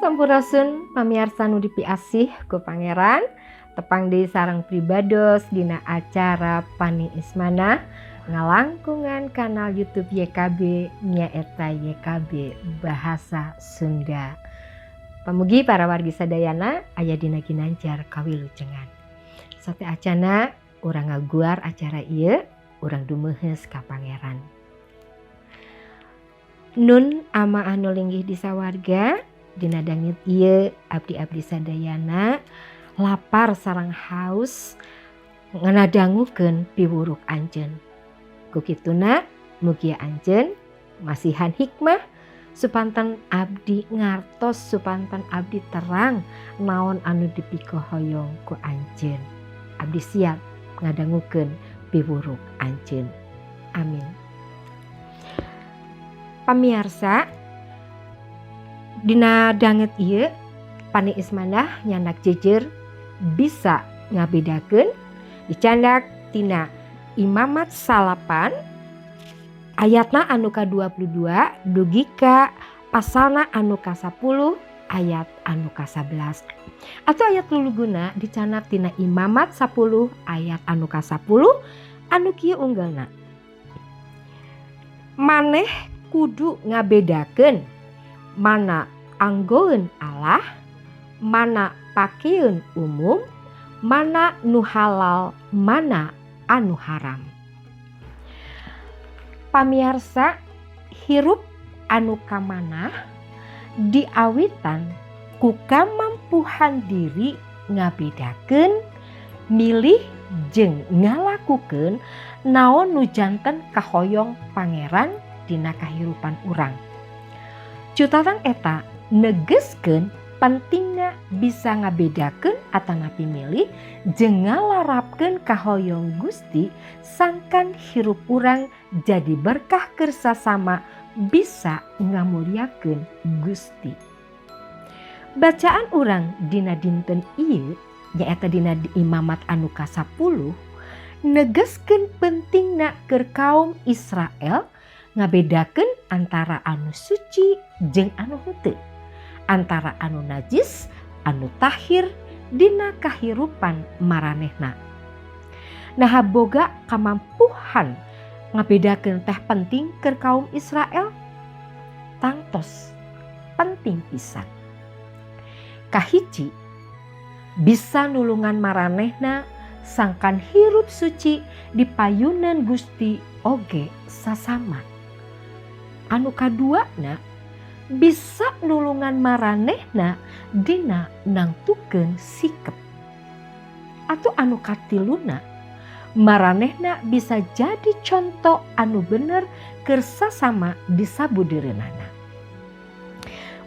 Sampurasun, pamiarsa nu dipiasih ku Pangeran. Tepang deui sareng pribados dina acara Paniis Manah, ngalangkungan kanal YouTube YKB, nyaeta YKB Bahasa Sunda. Pamugi para wargi sadayana aya dina ginanjar kawilujengan. Sateuacana urang ngaguar acara ieu, urang dumeuheus ka Pangeran. Nun Ama anu linggih di sawarga, dina danget ieu abdi-abdi sadayana lapar sareng haus nganadangukeun piwuruk Anjeun. Ku kituna mugia Anjeun masihan hikmah supanten abdi ngartos, supanten abdi terang naon anu dipikahoyong ku Anjeun. Abdi siap ngadangukeun piwuruk Anjeun. Amin. Pamiarsa, dina danget ieu Paniis Manah nyandak jejer bisa ngabedakeun, dicandak tina Imamat 9 ayatna anu ka-22 dugi ka pasalna anu ka-10 ayat anu ka-11, atau ayat luluguna dicandak tina Imamat 10 ayat anu ka-10 anu kieu unggelna: "Maneh kudu ngabedakeun mana anggoeun Allah, mana pakeun umum, mana nu halal, mana anu haram." Pamiarsa, hirup anu kamanah diawitan ku kamampuhan diri ngabedakeun, milih jeung ngalakukeun naon nu janten kahoyong Pangeran dina kahirupan urang. Cutatan eta negeskeun pentingna bisa ngabedakeun atanapi milih jeung ngalarapkeun kahoyong Gusti, sangkan hirup urang jadi berkah keur sasama, bisa ngamuliakeun Gusti. Bacaan urang dina dinten ieu, nyaeta dina Imamat anu ka-10, negeskeun pentingna keur kaum Israel ngabedakeun antara anu suci jeung anu henteu, antara anu najis, anu tahir dina kahirupan maranehna. Naha boga kamampuhan ngabedakeun teh penting keur kaum Israel? Tangtos penting pisan. Kahiji, bisa nulungan maranehna sangkan hirup suci di payunan Gusti oge sasama. Anu kaduana, bisa nulungan maranehna dina nangtukeun sikep. Atau anu katiluna, maranehna bisa jadi contoh anu bener keur sasama di sabudeureunana.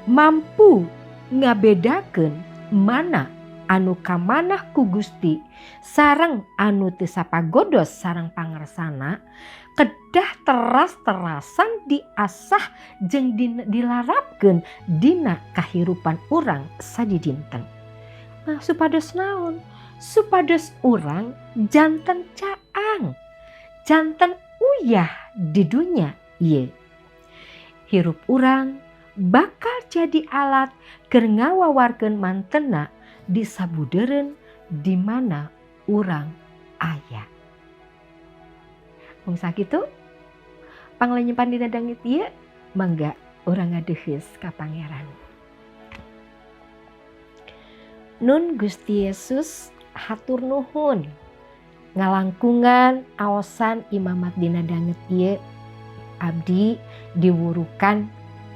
Mampu ngabedakeun mana anu kamanah ku Gusti sareng anu teu sapagodos sareng pangersana kedah teras-terasan diasah jeung dilarapkeun dina kahirupan urang sadidinten. Nah, supados naon? Supados urang janten caang, janten uyah di dunya ieu. Hirup urang bakal jadi alat keur ngawawarkeun mantena di sabudeureun di mana urang aya. Mung sakitu panglenyepan dina danget ieu, mangga urang ngadeuheus ka Pangeran. Nun Gusti Yesus, hatur nuhun ngalangkungan aosan Imamat dina danget ieu. Abdi diwurukan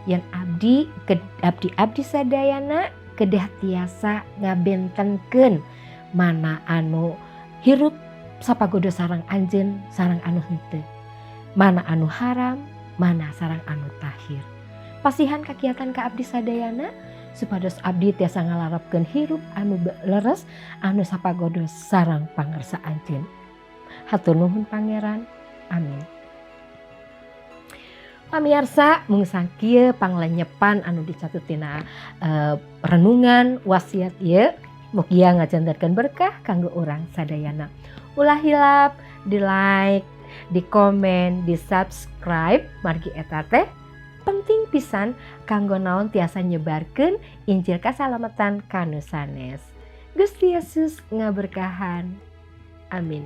yen abdi ke abdi-abdi sadayana kedah tiasa ngabentenkeun mana anu hirup sapagodos sareng Anjeun sareng anu henteu, mana anu haram, mana sareng anu tahir. Pasihan kakiatan ka abdi sadayana supados abdi tiasa ngalarapkeun hirup anu leres, anu sapagodos sareng pangersa Anjeun. Hatur nuhun, Pangeran. Amin. Pamiarsa, mung sakieu panglenyepan anu dicatut tina renungan wasiat ieu. Mugia ngajantenkeun berkah kanggo urang sadayana. Ulah hilap di like, di komen, di subscribe, margi eta teh Penting pisan kanggo naon tiasa nyebarkeun Injil kasalamatan ka nu sanes. Gusti Yesus ngaberkahan. Amin.